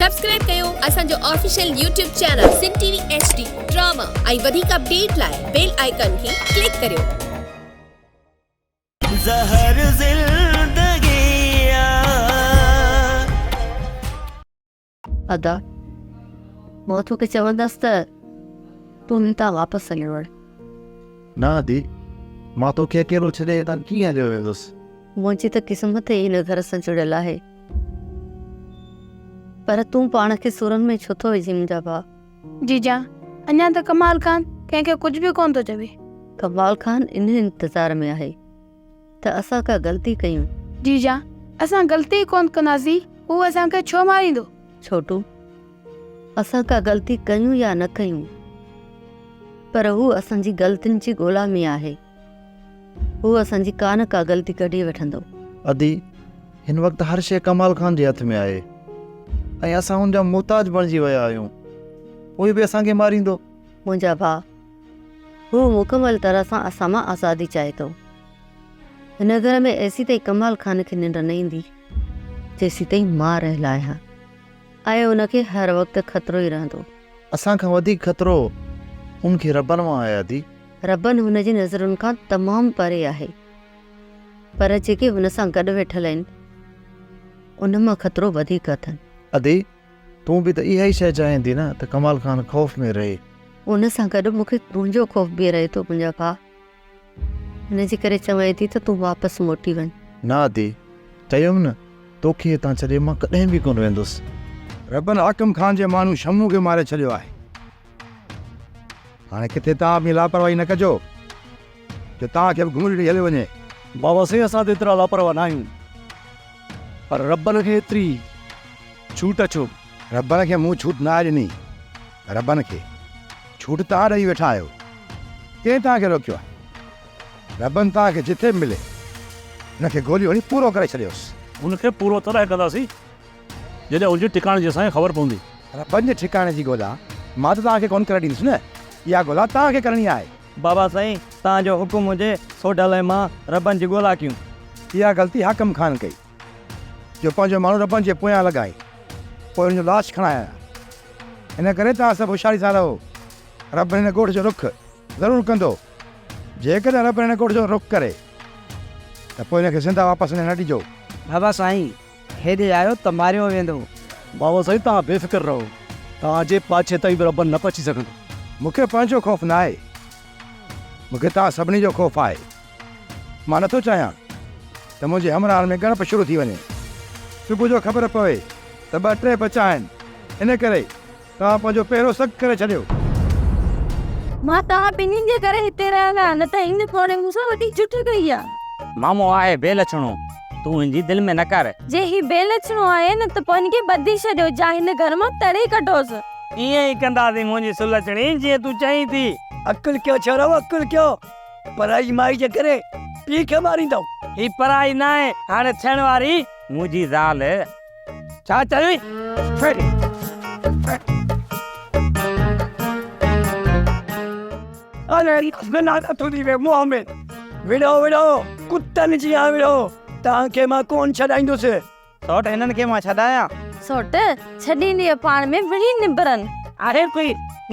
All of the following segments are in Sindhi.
سبسڪرائب ڪيو اسان جو official YouTube channel Sindh T V H D drama ۽ وڌيڪ اپڊيٽ لاء بيل آئيڪان کي ڪلڪ ڪريو. زهر زندگي آ. ادا، مان توکي چوندس ته تون هتان واپس هليو وڃ. نه ادي، مان توکي اڪيلو ڇڏي هتان ڪيئن هليو ويندس؟ منهنجي ته قسمت ئي هن گهر سان جڙيل آهي. پر تون پاڻ کي سورن ۾ ڇو ٿو وجهين منهنجا ڀاء؟ جيجا، اڃا ته ڪمال خان ڪنهن کي ڪجهه به ڪونه ٿو چوي. ڪمال خان انهي انتظار ۾ آهي ته اسان ڪا غلطي ڪيون. جيجا، اسان غلطي ئي ڪونه ڪنداسين، هو اسان کي ڇو ماريندو؟ ڇوٽو، اسان ڪا غلطي ڪيون يا نه ڪيون، پر هو اسان جي غلطين جي ڳولا ۾ آهي. هو اسان جي ڪا نه ڪا غلطي ڪڍي وٺندو. ادي، هن وقت هر شيء ڪمال خان جي هٿ ۾ آهي ۽ اسان هن جا محتاج بڻجي ويا آهيون. پوء به اسان کي ماريندو. منهنجا ڀاء، هو مڪمل طرح سان اسان مان آزادي چاهي ٿو. هن گهر ۾ ايسيتائين ڪمال خان کي ننڊ نه ايندي، جيسيتائين مان رهيل آهيان ۽ ان کي هر وقت خطرو ئي رهندو. اسان کان وڌيڪ خطرو ان کي ربن مان آهي ادي. ربن هن جي نظرن کان تمام پري آهي، پر جيڪي هن سان گڏ ويٺل آهن، ان مان خطرو وڌيڪ اٿن. ادي، تون به ته اها ئي شيء چاهين ٿي نه ته ڪمال خان خوف ۾ رهي. ان سان گڏ مون کي تنهنجو خوف به رهي ٿو منهنجا ڀاء. ان جي ڪري چوانء ٿي ته تون واپس موٽي وڃ. نه ادي، چيم نه، توکي هتان ڇڏي مان ڪڏهن به ڪونه ويندس. ربن حاڪم خان جي ماڻهو شمو کي ماري ڇڏيو آهي. هاڻي ڪٿي توهان به لاپرواهي نه ڪجو جو توهان کي به گهمري ڏئي هليو وڃي. بابا سائين اسان ته ايترا لاپرواهه ناهيون پر ربن کي ايتري ڇوٽ ڇو؟ ربن کي مون ڇوٽ ناهي ڏني. ربن کي ڇوٽ توهان ڏئي ويٺا آهيو. ڪنهن توهان کي روڪيو آهي؟ ربن توهان کي جٿي به ملي ان کي گوليون هڻي پورو ڪري ڇڏيوس. ان کي پورو تڏهن ڪنداسين جڏهن ان جي ٺڪاڻي جي اسان کي خبر پوندي. ربن جي ٺڪاڻي جي ڳولا مان ته توهان کي ڪونه ڪري ڏيندس نه، اها ڳولا توهان کي ڪرڻي آهي. بابا سائين، توهان جو حڪم هجي، سوڍل ۽ مان ربن جي ڳولا ڪيون. اها غلطي حاڪم خان ڪئي، جو پنهنجو ماڻهو ربن جي پويان لڳائي، پوء ان جو لاش کڻائي آيا. ان ڪري توهان سڀ هوشياري سان رهو. ربن هن ڳوٺ جو رخ ضرور ڪندو. جيڪڏهن ربن هن ڳوٺ جو رخ ڪري ته پوء هن کي زنده واپس وڃڻ نه ڏجو. بابا سائين، هيڏي آيو ته ماريو ويندو. بابا سائين توهان بي فڪر رهو، توهان جي پاڇي تائين به ربن نه پهچي سگهندو. مون کي پنهنجو خوف ناهي، مون کي توهان سڀني جو خوف آهي. مان نٿو چاهيان ته منهنجي همراهن ۾ ڳڻپ شروع ٿي وڃي. صبح جو خبر پوي ته ٻه ٽي بچا آهن، ان ڪري توهان پنهنجو پهرو سخت ڪري ڇڏيو. مان توهان ٻنهين جي ڪري هتي رهيل آهيان، نه ته هن پوڙهي مون سان وڏي جٺ ڪئي آهي. مامو آهي بي لڇڻو، تون هن جي دل ۾ نه ڪر. جي هي بي لڇڻو آهي نه ته پوء هن کي ٻڌي ڇڏيو جا هن گهر مان تڙي ڪڍوس. ائين ئي ڪنداسين منهنجي سلڇڻي، جيئن تون چئين ٿي. عقل ڪيو ڇورؤ عقل ڪيو، پرائي مائي جي ڪري پيء کي ماريندؤ. هي پرائي ناهي، هاڻي ٿيڻ واري منهنجي زال. ڇا چيائين؟ اري لعنت هجي منهن ۾، وڙهو وڙهو ڪتن جيان وڙهو، توهان کي مان ڪونه ڇڏائيندس. سوٽ هنن کي مان ڇڏايان؟ سوٽ ڇڏيندينء پاڻ ۾ وڙهي نبرن. آهي ڪوئي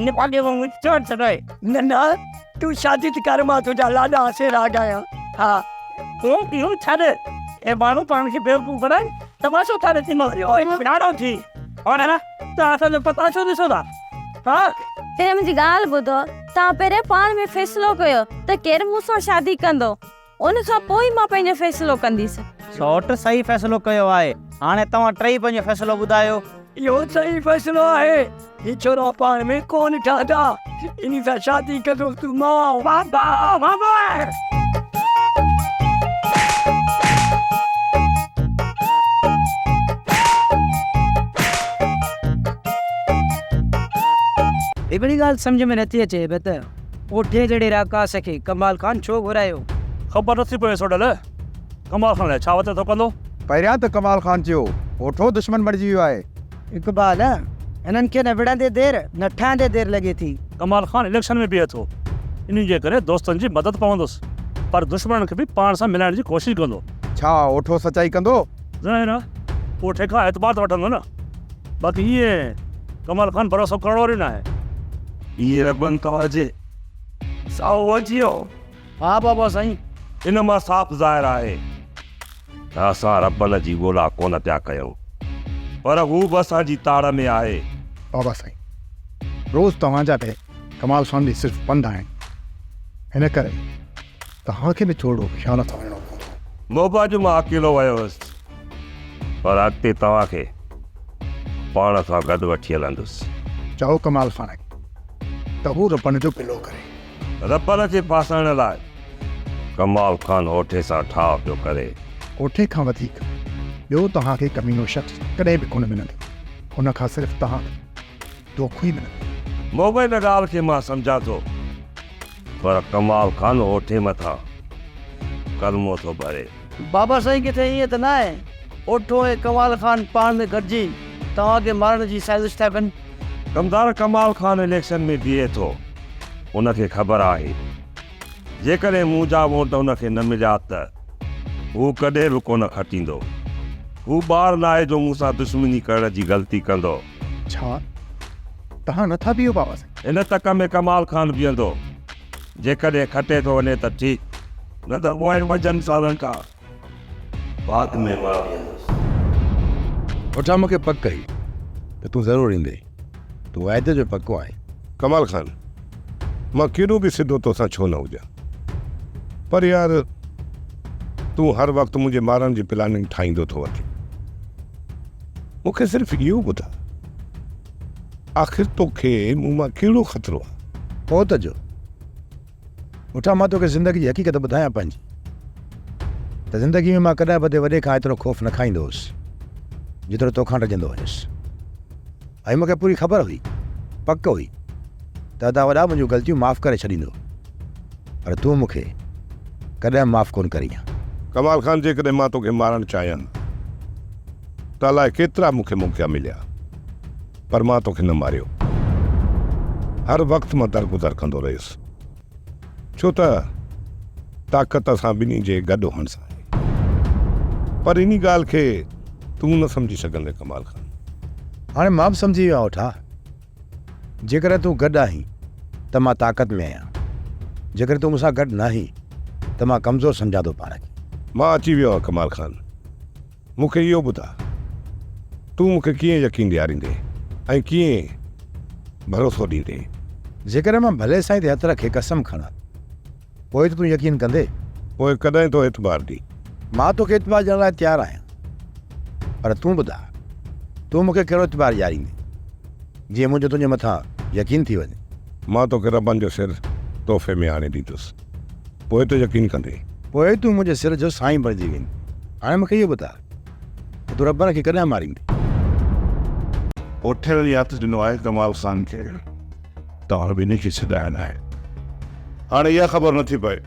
نڀاڳي وانگر چور ڇڏائي. نه نه تون شادي ته ڪر مان تنهنجا لاڏا سهرا ڳايان ها. تون اهو ڇڏ اهي ماڻهو پاڻ کي بيوقوف بڻائي تماشو ٿا ڏسين اهو ناڻو ٿي اور نه توهان اسان جو پتاشو ڏسو ٿا ها. پهرين منهنجي ڳالهه ٻڌو توهان پهرين پاڻ ۾ فيصلو ڪيو ته ڪير مون سان شادي ڪندو ان کان پوء ئي مان پنهنجو فيصلو ڪنديس. سئوٽ صحيح فيصلو ڪيو آهي. هاڻي توهان ٽئي پنهنجو فيصلو ٻڌايو. اهو صحيح فيصلو آهي. هي ڇورا پاڻ ۾ ڪونه ٺهندا. انهي سان شادي ڪندس مان. بابا بابا. هڪڙي ڳالهه سمجهه ۾ نٿي اچي ته اوٺي جهڙي راڪاس کي ڪمال خان ڇو گهرايو؟ خبر نٿي پوي سوڍل، ڪمال خان الائي ڇا وتي ٿو ڪندو. پهريان ته ڪمال خان چيو، اوٺو دشمن بڻجي ويو آهي. اقبال، هنن کي نه وڙهندي دير، نه ٺهندي دير لڳي ٿي. ڪمال خان اليڪشن ۾ بيهي ٿو، انهي جي ڪري دوستن جي مدد پوندس، پر دشمنن کي به پاڻ سان ملائڻ جي ڪوشش ڪندو. ڇا اوٺو سچائي ڪندو؟ ظاهر آهي، اوٺي کان اعتبار ته وٺندو نه. باقي ائين ڪمال خان ڀروسو ڪرڻ وارو ئي ناهي. اي ربن توهان جي سائو اچي ويو. ها بابا سائين. ان مان صاف ظاهر آهي ته اسان ربن جي ڳولا ڪونه پيا ڪيون پر هو به اسان جي تاڙ ۾ آهي. بابا سائين روز توهان جا به ڪمال خان ڏي صرف پنڌ آهن ان ڪري توهان کي به ٿورڙو خيال سان وڃڻو پوندو. محبا جو مان اڪيلو ويو هيس پر اڳتي توهان کي پاڻ سان گڏ وٺي هلندس. چئو ڪمال خان کي ته هو ربن جو گلو ڪري. ربن کي ڦاسائڻ لاء ڪمال خان اوٺي سان ٺاهه پيو ڪري. اوٺي کان وڌيڪ ٻيو توهان کي ڪمينو شخص ڪڏهن به ڪونه ملندو. ان کان صرف توهان کي دوکو ئي ملندو. محبا ان ڳالهه کي مان سمجهان ٿو. پر ڪمال خان اوٺي مٿان ڪلمو ٿو ڀري. بابا سائين ڪٿي ائين ته ناهي اوٺو ۽ ڪمال خان پاڻ ۾ گڏجي توهان کي مارڻ جي سازش ٿا ڪن. ڪمدار ڪمال خان اليڪشن ۾ بيهي ٿو ان کي خبر آهي جيڪڏهن منهنجا ووٽ ان کي نه مليا ته هو ڪڏهن به ڪونه کٽيندو. هو ٻار ناهي جو مون سان دشمني ڪرڻ جي غلطي ڪندو. ڇا توهان نه ٿا بيهو بابا سائين؟ هن تڪ ۾ ڪمال خان بيهندو. جيڪڏهن کٽي ٿو وڃي ته ٺيڪ، نه ته پوئين پنجن سالن کان بعد ۾ مان بيهندس. اوٺا مون کي پڪ هئي ته تون ضرور ايندين. تون واعدي جو پڪو آهين. ڪمال خان، مان ڪيڏو به سڌو توسان ڇو نه هجان، پر يار تون هر وقت منهنجي مارڻ جي پلاننگ ٺاهيندو ٿو وتين. مون کي صرف اهو ٻڌاء. آخر توکي مون مان ڪهڙو خطرو آ؟ موت جو. اٺا مان توکي زندگي جي حقيقت ٻڌايان پنهنجي ته زندگي ۾ مان ڪڏهن به وڏي کان ايترو خوف نه کائيندو هوس جيترو توکان ڊڄندو هيس ۽ مون کي پوري خبر هئي پڪ هئي ته ادا وڏا منهنجون غلطيون معاف ڪري ڇڏيندو پر تون مون کي ڪڏهن معاف ڪونه ڪرين ها. ڪمال خان جيڪڏهن مان توکي مارڻ چاهيان ها ته الائي ڪيترا مون کي موقعا مليا پر مان توکي نه ماريو. هر وقت مان درگذر ڪندو رهيس ڇو ته طاقت اسان ٻنهي جي گڏ هئڻ سان آهي. پر انهي ڳالهه کي تون نه سمجهي سگهندين ڪمال خان. هاڻي مان به سمجهي ويو آهيان اوٺا. جيڪڏهن تون گڏ آهين ته مان طاقت ۾ آهيان. جيڪڏهن تون مون سان گڏ ناهين ته مان ڪمزور سمجهان ٿو پاڻ کي. مان اچي ويو آهيان ڪمال خان. مون کي اهو ٻڌاء، تون مون کي ڪيئن يقين ڏياريندين ۽ ڪيئن ڀروسو ڏيندين؟ جيڪڏهن مان ڀلي سائين تي هٿ رکي قسم کڻان، پوء ته تون يقين ڪندين؟ پوء ڪڏهن ٿو اعتبار ڏين؟ مان توکي اعتبار ڏيڻ لاء تيار آهيان، پر تون ٻڌاء، تون مون کي ڪهڙو اعتبار ڏياريندين، جيئن منهنجو تنهنجي مٿان يقين ٿي وڃي؟ مان توکي ربن جو سر تحفي ۾ آڻي ڏيندس. پوء ته يقين ڪندين. پوء تون منهنجي سر جو سائين بڻجي ويندين. هاڻي مون کي اهو ٻڌاء ته تون ربن کي ڪڏهن ماريندين؟ اوٺيل ئي هٿ ڏنو آهي ڪمال خان کي توهان ٻنهي کي ڇڏائڻ آهي. هاڻي اها خبر نٿي پئي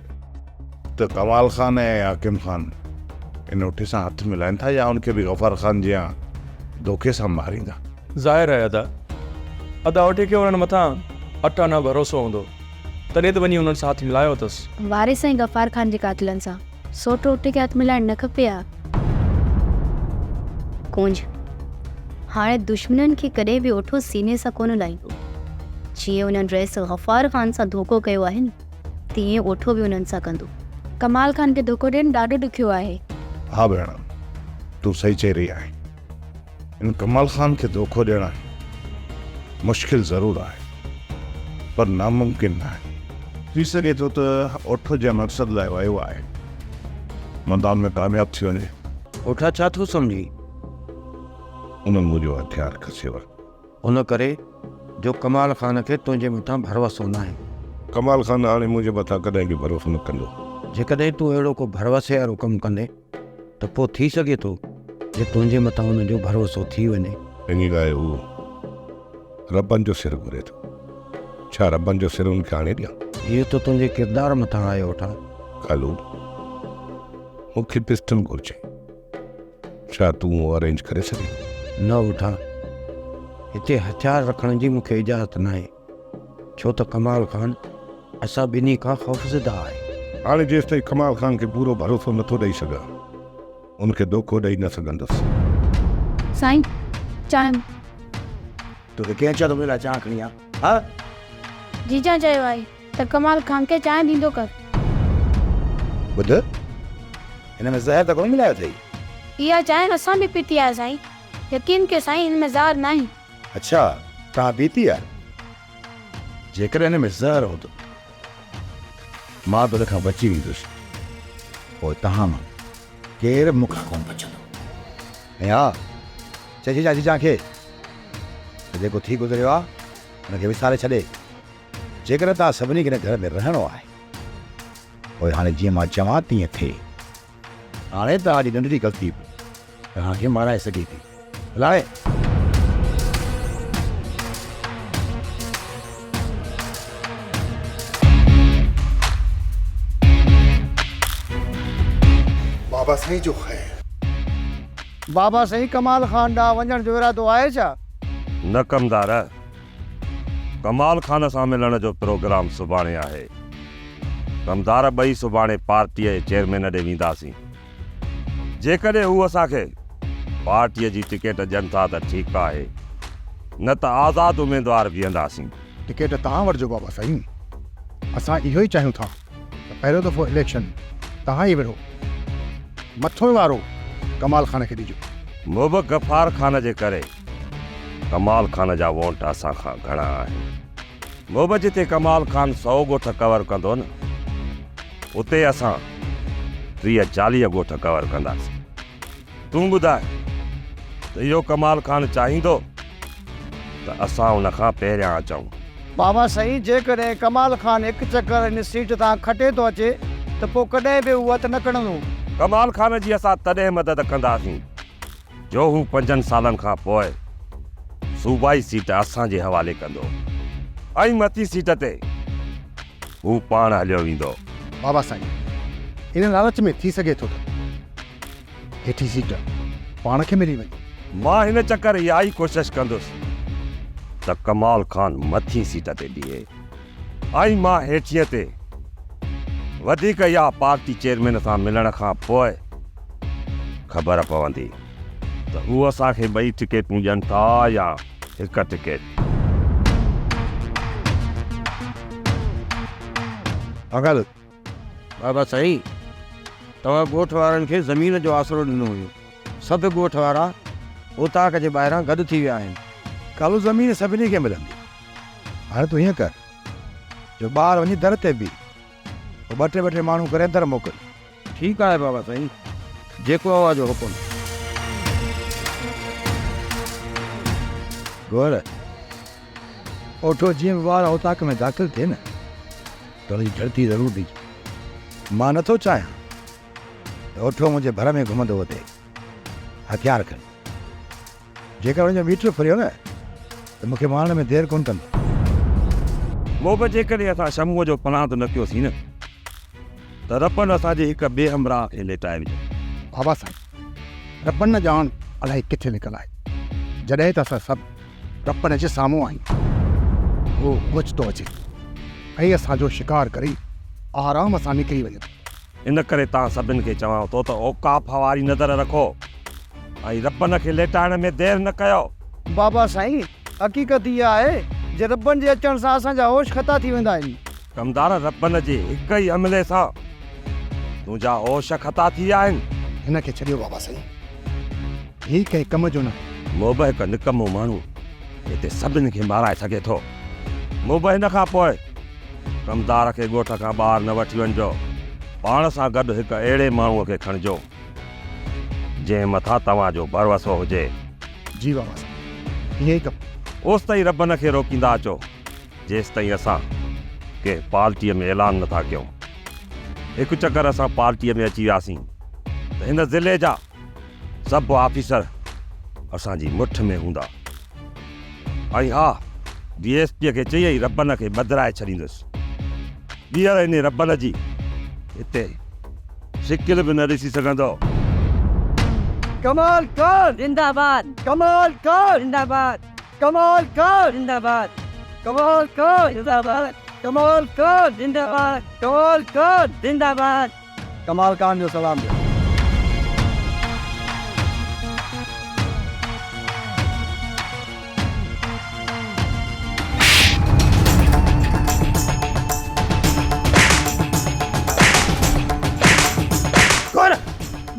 ته ڪمال خان ۽ حاڪم خان ان اوٺي سان هٿ ملائين ٿا يا ان کي به غفار خان جيان ڌوڪي سان ماريندا. ظاهر آهي ادا. ادا اوٺي کي انهن مٿان اٺ آنا ڀروسو هوندو. تڏهن ته وڃي انهن سان هٿ ملايو اٿس. وارث ۽ غفار خان جي قاتلن سان سوٽ اوٺي کي هٿ ملائڻ نه کپي ها. ڪونج هاڻي دشمنن کي ڪڏهن به اوٺو سيني سان ڪونه لائيندو. جيئن انهن رئيس غفار خان سان ڌوڪو ڪيو آهي نه، تيئن اوٺو به انهن سان ڪندو. ڪمال خان کي ڌوڪو ڏيڻ ڏاڍو ڏکيو آهي. ها ڀيڻ، تون صحيح چئي رهي آهين. ان ڪمال خان کي دوکو ڏيڻ مشڪل ضرور آهي پر ناممڪن ناهي. ٿي سگهي ٿو ته اوٺو جنهن مقصد لاء ويو آهي مدان ۾ ڪامياب ٿي وڃي. اوٺا ڇا ٿو سمجهين؟ انهن منهنجو هٿيار کسي ورتو. ان ڪري جو ڪمال خان کي تنهنجي مٿان ڀروسو ناهي. ڪمال خان هاڻي منهنجي مٿان ڪڏهن به ڀروسو نه ڪندو. جيڪڏهن تون اهڙو ڪو ڀروسي وارو ڪم ڪندين ته پوء ٿي سگهي ٿو جو تنهنجي مٿان هن جو ڀروسو ٿي وڃي. انهي لاء هو ربن جو سر گهري ٿو. ڇا ربن جو سر هن کي آڻي ڏيان؟ اهو ته تنهنجي ڪردار مٿان آهي اوٺا. ڪالو، مون کي پسٽل گهرجي. ڇا تون اهو ارينج ڪري سگهين؟ نه اوٺا، هتي هٿيار رکڻ جي مون کي اجازت ناهي. ڇو ته ڪمال خان اسان ٻنهي کان خوفزده آهي. هاڻي جيستائين ڪمال خان کي پورو ڀروسو نٿو ڏئي سگهان، ان کي دوکو ڏئي نه سگهندس. سائين، چانهه. توکي ڪنهن چيو ته منهنجي لاء چانهه کڻي آ؟ ها؟ جيجا چيو آهي ته ڪمال خان کي چانهه ڏيندو ڪر. ٻڌ، هن ۾ زهر ته ڪونه ملايو اٿئي؟ اها چانهه اسان به پيتي آهي سائين. يقين ڪيو سائين هن ۾ زهر ناهي. اڇا، توهان پيتي آهي؟ جيڪڏهن هن ۾ زهر هوندو مان به ان کان بچي ويندس. پوء توهان مان ڪير به مون کان ڪونه بچندو. ۽ ها، چئي ڇڏجان جيجان کي ته جيڪو ٿي گذريو آهي، ان کي وساري ڇڏي. جيڪڏهن توهان سڀني کي هن گهر ۾ رهڻو آهي، پوء هاڻي جيئن مان چوان تيئن ٿئي. هاڻي توهان جي ننڍڙي غلطي به توهان کي مارائي سگهي ٿي. هلاڻي! بابا سائين جو خير. بابا سائين ڪمال خان ڏانهن وڃڻ جو ارادو آهي ڇا؟ نه ڪمدار، ڪمال خان سان ملڻ جو پروگرام سڀاڻي آهي. ڪمدار ٻئي سڀاڻي پارٽيء جي چيئرمين ڏي وينداسين. جيڪڏهن هو اسان کي پارٽيء جي ٽڪيٽ ڏين ٿا ته ٺيڪ آهي، نه ته آزاد اميدوار بيهنداسين. ٽڪيٽ توهان وٺجو بابا سائين. اسان اهو ئي چاهيون ٿا ته پهريون دفعو اليڪشن توهان ئي وڙهو. مٿو وارو ڪمال خان کي ڏجو. محب غفار خان جي ڪري ڪمال خان جا وونٽ اسان کان گهڻا آهن. محب جتي ڪمال خان سئو ڳوٺ ڪور ڪندو نه اتي اسان 30 40 ڳوٺ ڪور ڪنداسين. تون ٻڌاء ته اهو ڪمال خان چاهيندو ته اسان ان کان پهريان اچون. بابا سائين جيڪڏهن ڪمال خان هڪ چڪر هن سيٽ تان کٽي ٿو اچي ته پوء ڪڏهن به هو هٿ نه کڻندو. ڪمال خان جي اسان تڏهن مدد ڪنداسين جو هو پنجن سالن کان پوء صوبائي سيٽ اسان جي حوالي ڪندو ۽ مٿين سيٽ تي هو پاڻ هليو ويندو. بابا سائين ان لالچ ۾ ٿي سگهي ٿو ته هيٺين سيٽ پاڻ کي ملي وڃي. مان هن چڪر اها ئي ڪوشش ڪندس ته ڪمال خان مٿين سيٽ تي بيهي ۽ مان هيٺينء تي. وڌيڪ اها پارٽي چيئرمين سان ملڻ کان پوء خبر پوندي ته هو اسان کي ٻئي ٽڪيٽون ڏين ٿا يا هڪ ٽڪيٽ. انڪل! بابا سائين، توهان ڳوٺ وارن کي زمين جو آسرو ڏنو هيو. سڀ ڳوٺ وارا اوطاق جي ٻاهران گڏ ٿي ويا آهن. ڪالهه زمين سڀني کي ملندي. هاڻي تون هيئن ڪر جو ٻاهر وڃي در تي بيهه. پوء ٻه ٽي ٻه ٽي ماڻهو ڪري اندر موڪل. ٺيڪ آهي بابا سائين، جيڪو اوهان جو حڪم. گوهر، اوٺو جيئن به ٻاهر اوطاق ۾ داخل ٿئي نه ته ان جي جهڙتي ضرور ڏجي. مان نٿو چاهيان ته اوٺو منهنجي ڀر ۾ گهمندو وتي. هٿيار کڻي. جيڪر ان جو ميٽر ڦريو نه ته مون کي مارڻ ۾ دير ڪونه ڪندو. محب جيڪڏهن اسان شموء جو پلاند نه ڪيوسين نه ته ربن اسان جي هڪ ٻئي همراهه کي ليٽائي وجهندو. بابا سائين ربن نه ڄاڻ الائي ڪٿي لڪل آهي. جڏهن ته اسان سڀ ربن جي سامهون آهيون. هو اوچتو اچي ۽ اسان جو شڪار ڪري آرام سان نڪري وڃي ٿو. ان ڪري توهان سڀن کي چوان ٿو ته اوقاف واري نظر رکو ۽ ربن کي ليٽائڻ ۾ دير نه ڪيو. بابا سائين، حقيقت اها آهي جي ربن جي اچڻ سان اسان جا هوش خطا ٿي ويندا آهن. ڪمدار ربن جي هڪ ئي حملي سان تنهنجا هوش خطا ٿي ويا آهن. هن کي ڇڏيو بابا سائين، هي ڪنهن ڪم جو ناهي. موبه هڪ نڪمو ماڻهو هتي سڀن کي مارائي سگهي ٿو. موبه هن کان پوء ڪمدار کي ڳوٺ کان ٻاهر نه وٺي وڃجو. پاڻ سان گڏ هڪ اهڙي ماڻهوء کي کڻجو، جنهن مٿان توهان جو ڀروسو هجي. جي بابا سائين، ائين ئي ڪبو. اوستائين ربن کي روڪيندا اچو، جيستائين اسان ڪنهن پارٽيء ۾ اعلان نه ٿا ڪيون. هڪ چڪر اسان پارٽيء ۾ اچي وياسين ته هن ضلعي جا سڀ آفيسر اسان جي مٺ ۾ هوندا. ۽ ها، ڊي ايس پيء کي چئي ئي ربن کي ٻڌرائي ڇڏيندس. ٻيهر انهي ربن جي هتي شڪل به نه ڏسي سگهندو. ڪمال خان زنده باد ڪمال خان زنده باد ڪمال خان زنده باد ڪمال خان زنده باد ڪمال خان زنده باد ڪمال خان زنده باد. ڪمال خان جو سلام ڏيو.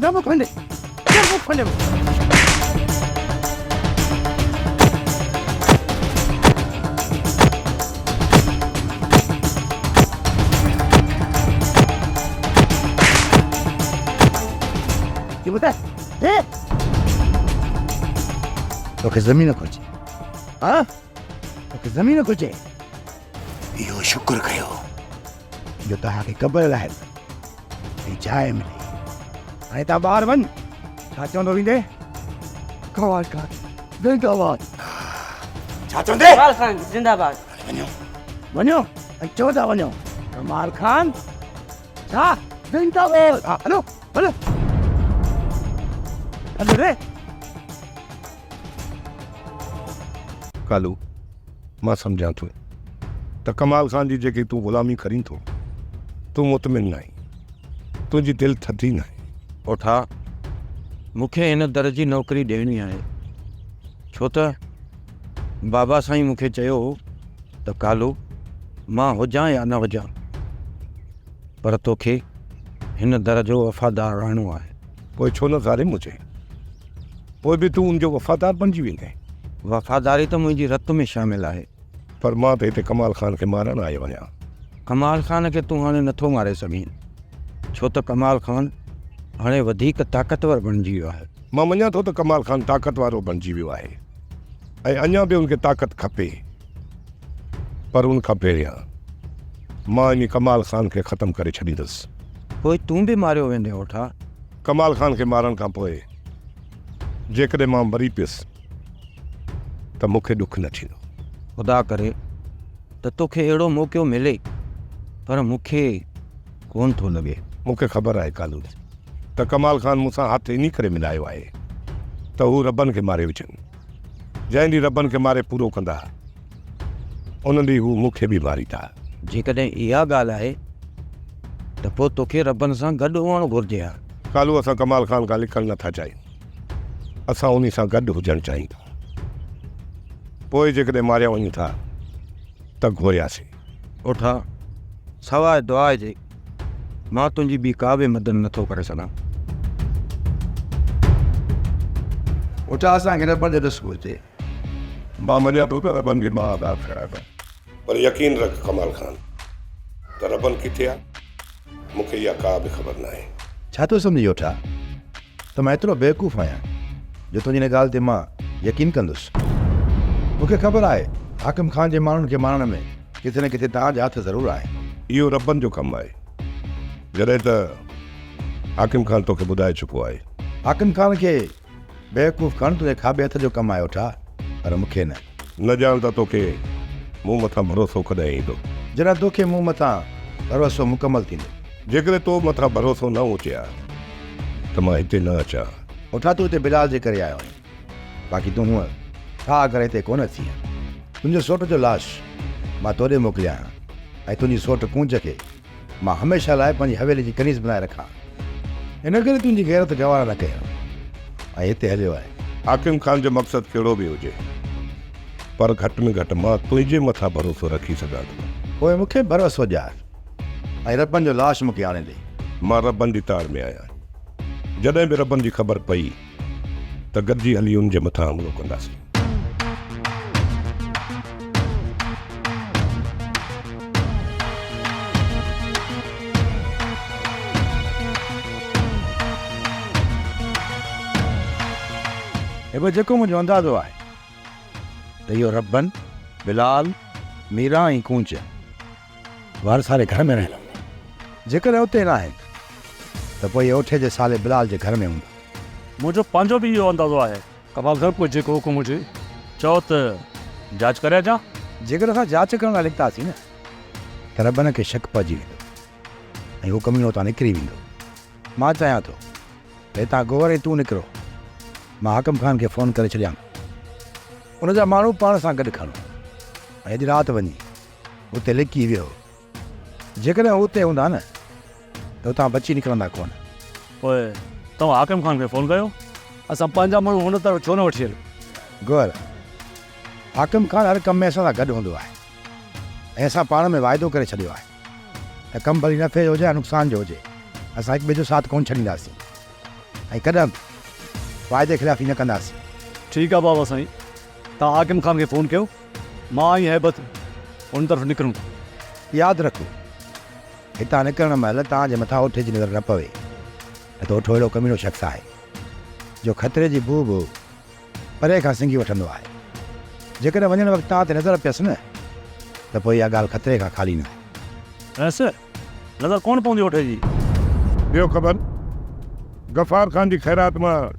نه منهن کوليندين، نه منهن کوليندين. هي ٻڌاء، هي توکي زمين گهرجي، ها؟ توکي زمين گهرجي. اهو شڪر ڪيو جو توهان کي قبر لاء به جاء ملي. هاڻي تان ٻاهر وڃ. ڇا چوندو ويندي؟ ڪمال خان زنده باد. ڇا چوندي؟ ڪمال خان زنده باد. وڃو وڃو ۽ چوندا وڃو ڪمال خان ڇا زنده باد. ها هلو هلو هلو ري. ڪالو مان سمجهان ٿو ته ڪمال خان جي جيڪي تون غلامي ڪرين ٿو، تون مطمئن ناهين. تنهنجي دل ٿڌي ناهي. اوٺا، مون کي هن در جي نوڪري ڏيڻي آهي، ڇو ته بابا سائين مون کي چيو هو ته ڪالو، مان هجان يا نه هجان، پر توکي هن در جو وفادار رهڻو آهي. پوء ڇو نه ظالم هجين؟ پوء به تون ان جو وفادار بڻجي ويندين. وفاداري ته منهنجي رت ۾ شامل آهي. پر مان ته هتي ڪمال خان کي مارڻ آيو آهيان. ڪمال خان کي تون هاڻي نٿو ماري سگهين، ڇو ته ڪمال خان هاڻي وڌيڪ طاقتور بڻجي ويو آهي. مان مڃان ٿو ته ڪمال خان طاقت وارو بڻجي ويو آهي ۽ اڃا به ان کي طاقت کپي، پر ان کان پهريان مان انهي ڪمال خان کي ختم ڪري ڇڏيندس. پوء تون به ماريو ويندين اوٺا. ڪمال خان کي مارڻ کان پوء جيڪڏهن مان مري پيس ته مون کي ڏک نه ٿيندو. خدا ڪري ته توکي اهڙو موقعو ملي، پر مون کي ڪونه ٿو لڳي. مون کي خبر آهي ڪالو ته ڪمال خان مون سان هٿ انهي ڪري ملايو آهي ته هو ربن کي ماري وجهن. جنهن ڏينهن ربن کي ماري پورو ڪندا، ان ڏينهن هو مون کي به ماريندا. جيڪڏهن اها ڳالهه آهي ته پوء توکي ربن سان گڏ هئڻ گهرجي ها. ڪالو اسان ڪمال خان کان لڪڻ نه ٿا چاهيون. اسان انهي سان گڏ هجڻ چاهيون ٿا. پوء جيڪڏهن ماريا وڃون ٿا ته گهورياسين. اوٺا، سواء دعا جي مان تنهنجي ٻي ڪا به مدد نه ٿو ڪري سگهان. اوٺا، اسان کي ربن جو ڏس گهرجي. مان مڃان ٿو ته ربن کي مان آزاد ڪرايو. پر يقين رک ڪمال خان ته ربن ڪٿي آ مون کي اها ڪا به خبر ناهي. ڇا ٿو سمجهين اوٺا ته مان ايترو بيوقوف آهيان جو تنهنجي ان ڳالهه تي مان يقين ڪندس. مون کي خبر آهي حاڪم خان جي ماڻهن کي مارڻ ۾ ڪٿي نه ڪٿي توهان جا هٿ ضرور آهن. اهو ربن جو ڪم آهي. جڏهن ته حاڪم خان توکي ٻڌائي چڪو آهي. حاڪم خان کي بيوقوف ڪرڻ تنهنجي کاٻي هٿ جو ڪم آهي اوٺا، پر مون کي نه. نه ڄاڻ ته توکي مون مٿان ڀروسو ڪڏهن ايندو. جڏهن توکي مون مٿان ڀروسو مڪمل ٿيندو. جيڪڏهن تو مٿان ڀروسو نه هجي ها ته مان هتي نه اچان ها. اوٺا تون هتي بلال جي ڪري آيو آهين، باقي تون هونء ٺاهه ڪري هتي ڪونه اچين ها. تنهنجي سوٽ جو لاش مان توڏي موڪليان ها ۽ تنهنجي سوٽ ڪونج کي مان هميشه لاء پنهنجي حويلي جي ڪنيز بنائي رکان. ان ڪري تنهنجي غيرت گوارا نه ڪيم ۽ هتي هليو آيس. حاڪم خان جو مقصد ڪهڙو به هجي، پر گهٽ ۾ گهٽ مان تنهنجي مٿان ڀروسو رکي سگهان ٿو. پوء مون کي ڀروسو ڏيار ۽ ربن جو لاش مون کي آڻي ڏي. مان ربن جي تاڙ ۾ آهيان. جڏهن به ربن جي خبر پئي ته گڏجي هلي ان جي مٿان حملو ڪنداسين. هبه جيڪو منهنجو اندازو آهي ته اهو ربن، بلال، ميران ۽ ڪونچ وارث واري گهر ۾ رهيل هوندا. جيڪڏهن اتي نه آهن ته پوء اهي اوٺي جي سالي بلال جي گهر ۾ هوندا. منهنجو پنهنجو به اهو اندازو آهي. ڪمال صاحب پوء جيڪو حڪم هجي. چئو ته جاچ ڪري اچان. جيڪڏهن اسان جاچ ڪرڻ لاء نڪتاسين نه ته ربن کي شڪ پئجي ويندو ۽ هو ڪميڻو اتان نڪري ويندو. مان چاهيان ٿو ته هتان گوهر ۽ تون نڪرو. مان حاڪم خان کي فون ڪري ڇڏيان ٿو. ان جا ماڻهو پاڻ سان گڏ کڻو ۽ اڄ رات وڃي اتي لڪي ويهو. جيڪڏهن هو اتي هوندا نه ته اتان بچي نڪرندا ڪونه. پوء توهان حاڪم خان کي فون ڪيو. اسان پنهنجا ماڻهو هن طرف ڇو نه وٺي هلون؟ گوهر، حاڪم خان هر ڪم ۾ اسان سان گڏ هوندو آهي ۽ اسان پاڻ ۾ واعدو ڪري ڇڏيو آهي ته ڪم ڀلي نفعي جو هجي يا نقصان جو هجي، اسان هڪ ٻئي جو ساٿ ڪونه ڇڏينداسين. ۽ ڪڏهن به واعدي خلافي نه ڪنداسين. ٺيڪ آ بابا سائين، توهان حاڪم خان کي فون ڪيو، مان ۽ هيبت ان طرف نڪرون ٿا. ياد رکو، هتان نڪرڻ مهل توهان جي مٿان اوٺي جي نظر نه پوي، نه ته اوٺو اهڙو ڪميڻو شخص آهي، جو خطري جي بوء به پري کان سنگهي وٺندو آهي. جيڪڏهن وڃڻ وقت توهان تي نظر پيس نه ته پوء اها ڳالهه خطري کان خالي ناهي. رئيس، نظر ڪونه پوندي اوٺي جي. ڏيو خبر، غفار خان جي خيرات مان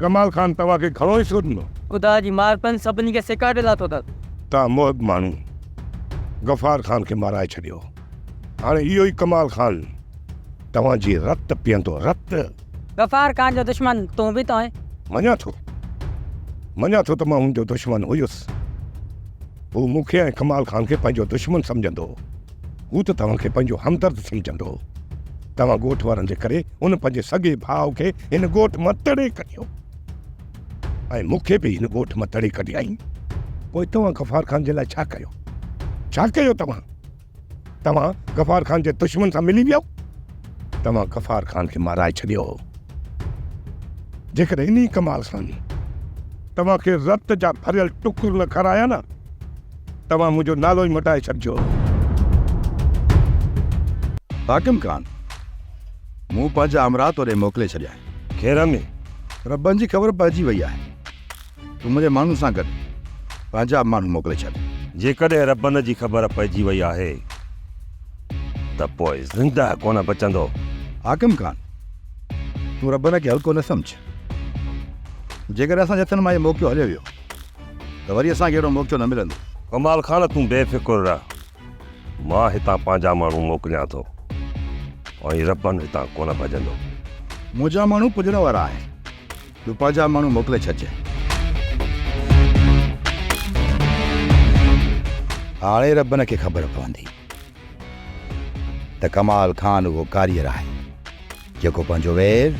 ڪمال خان توهان کي گهڻو حصو ڏنو؟ خدا جي مار پن سڀني کي سيکاري لاٿو اٿس. توهان محب ماڻهو غفار خان کي مارائي ڇڏيو. هاڻي اهو ئي ڪمال خان توهان جي رت پيئندو، رت. غفار خان جو دشمن تون به ته آهين. مڃان ٿو، مڃان ٿو ته مان هن جو دشمن هيس. هو مون کي ۽ ڪمال خان کي پنهنجو دشمن سمجهندو هو. هو ته توهان کي پنهنجو همدرد سمجهندو هو. توهان ڳوٺ وارن جي ڪري هن پنهنجي سڳي ڀاء کي هن ڳوٺ مان تڙي ڪڍيو ۽ مون کي به هن ڳوٺ مان تڙي ڪڍيائين. پوء توهان غفار خان جي لاء ڇا ڪيو؟ ڇا ڪيو توهان؟ توهان غفار خان جي دشمن سان ملي ويؤ؟ توهان غفار خان کي مارائي ڇڏيو هو. جيڪڏهن انهي ڪمال خان توهان کي رت جا ڀريل ٽڪر نه کارايا نه، توهان منهنجو نالو ئي مٽائي ڇڏجو. حاڪم خان، مون پنهنجا امراء توڏي موڪلي ڇڏيا آهن. خير ۾؟ ربن جي خبر پئجي وئي آهي. تون منهنجي ماڻهن سان گڏ پنهنجا به ماڻهو موڪلي ڇڏ. جيڪڏهن ربن جي خبر پئجي وئي آهي ته پوء زندهه ڪونه بچندو. حاڪم خان، تون ربن کي هلڪو نه سمجهه. جيڪڏهن اسان جي هٿن مان هي موقعو هليو ويو ته وري اسان کي اهڙو موقعو نه ملندو. ڪمال خان، تون بي فڪر رهه. مان هتان پنهنجا ماڻهو موڪليان ٿو ۽ ربن هتان ڪونه ڀڄندو. منهنجا ماڻهو پڄڻ وارا آهن. تون پنهنجا ماڻهو موڪلي ڇڏجانء. هاڻي ربن کي خبر پوندي ته ڪمال خان اهو ڪاريگر آهي جيڪو پنهنجو وير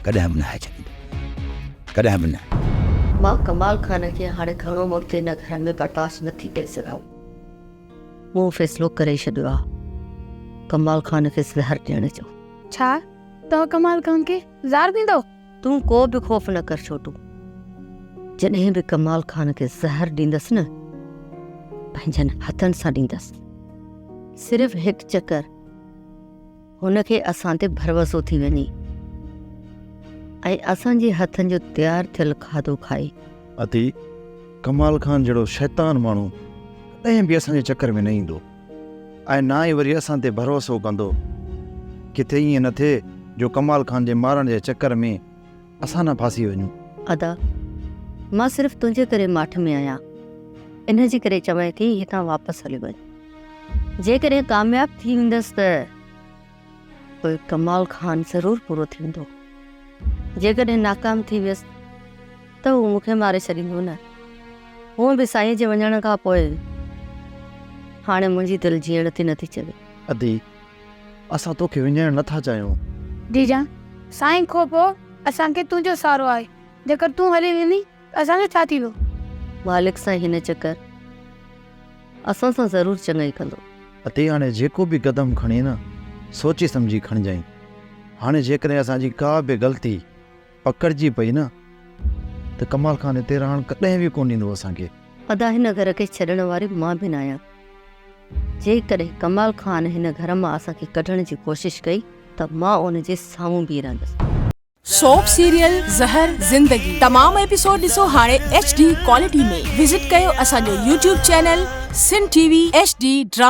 ڪڏهن به ناهي ڇڏيندو، ڪڏهن به نه. مان ڪمال خان کي هاڻي گهڻو وقت هن گهر ۾ برداشت نٿي ڪري سگهان. مون فيصلو ڪري ڇڏيو آهي ڪمال خان کي زهر ڏيڻ جو. ڇا توهان ڪمال خان کي زهر ڏيندؤ؟ تون ڪو به خوف نه ڪر ڇوٽو. جڏهن به ڪمال خان کي زهر ڏيندس نه، پنهنجن هٿن سان ڏيندس. صرف هڪ چڪر هن کي اسان تي ڀروسو ٿي وڃي ۽ اسان جي هٿن جو تيار ٿيل کاڌو کائي. ادي، ڪمال خان جهڙو شيطان ماڻهو ڪڏهن به اسان جي چڪر ۾ نه ايندو. ۽ نه ئي وري اسان تي ڀروسو ڪندو. ڪٿي ائين نه ٿئي جو ڪمال خان جي مارڻ جي چڪر ۾ اسان نه ڦاسي وڃون. ادا، مان صرف تنهنجي ڪري ماٺ ۾ آهيان. ان جي ڪري چوين ٿي هتان واپس هليو وڃ. جيڪڏهن ڪامياب ٿي ويندس ته پوء ڪمال خان ضرور پورو ٿيندو. جيڪڏهن ناڪام ٿي ويس ته هو مون کي ماري ڇڏيندو نه. هونء به سائينء جي وڃڻ کان پوء هاڻي منهنجي دل جيئڻ تي نٿي چوي. ادي، اسان توکي وڃائڻ نٿا چاهيون. جيجان، سائين کان پوء اسان کي تنهنجو سهارو آهي. جيڪر تون هلي ويندين ته اسان جو ڇا ٿيندو؟ مالڪ سائين هن چڪر اسان سان ضرور چڱائي ڪندو. ادي، هاڻي جيڪو به قدم کڻين نه، سوچي سمجهي کڻجانء. هاڻي جيڪڏهن اسان جي ڪا به غلطي پڪڙجي پئي نه ته ڪمال خان هتي رهڻ ڪڏهن به ڪونه ڏيندو اسان کي. ادا هن گهر کي ڇڏڻ واري مان به ناهيان. جيڪڏهن ڪمال خان هن گهر مان اسان کي ڪڍڻ جي ڪوشش ڪئي ته مان ان جي سامهون بيهي رهندس. سوپ سيريل زهر زندگي تمام ايپيسوڊ ڏسو هاڻي ايڇ ڊي ڪوالٽي ۾ وزٽ ڪيو اسان جو YouTube channel Sindh T V H D drama.